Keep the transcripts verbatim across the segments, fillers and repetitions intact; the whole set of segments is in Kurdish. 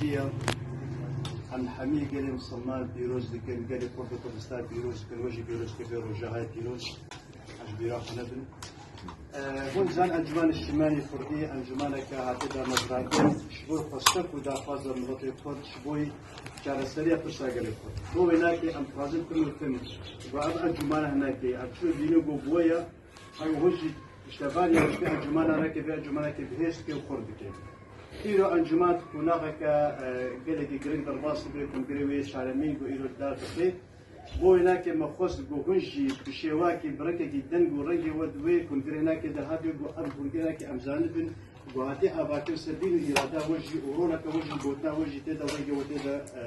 Em hemî gelê misilman pîroz dikin, gelê Kurd û Kurdistan pîroz dikin, we jî pîroz dikin, vê roja hay pîroz. Ez bîra xwe nebin. Hûn zan Encûmena Niştimanî Kurdî, encûmeneke hate damezrandin ji bo xwestek û daxwaza miletê Kurd, ji bo çareseriya pirsa gelê Kurd. Bo wênakê em dixwazin tim û tim ku ev encûmena hinekê, ev çi dînê ku bûye, ew hûn jî piştevanî encûmena hinekê, vê encûmenekê bi hêz dike û xurt dike. Îro encûmen qonaxeke, e, gelekî giring derbas dibe, kongrê wê çaremîn ku îro dar dixe. Bo wênakê me xwest ku hûn jî bi şêwakî, bi rengekî deng û rengê we di wê kongrê hinekê de hatî ku ev kongrê hinekê em zanibin ku hatî avakirin ser dîn û îrada we jî û roleke we jî, gotina we jî tê de, rengê we tê de, e,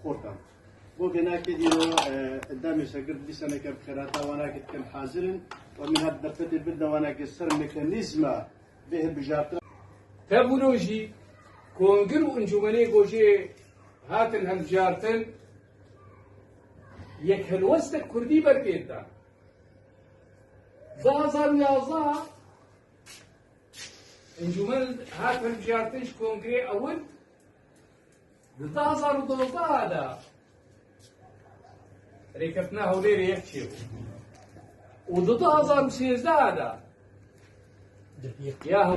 xurt e. Bo vênakê îro, e, endamê sergirt dîsaneke bi xêrata wanakê dikin hazir in û min hat derfetê bidne wanakê ser mekanîzma vê hilbijartina. Tevûlo jî kongir û encûmenê gojê hatin hilbijartin, yek helwestek kurdî berpêv da. Du hazar û yazdeh encûmen hat hilbijartin ji kongrê ewil, di du hazar û dozdeh de rêkeftina Hewlêrê yek çêbû û di du hazar û sêzdeh de ya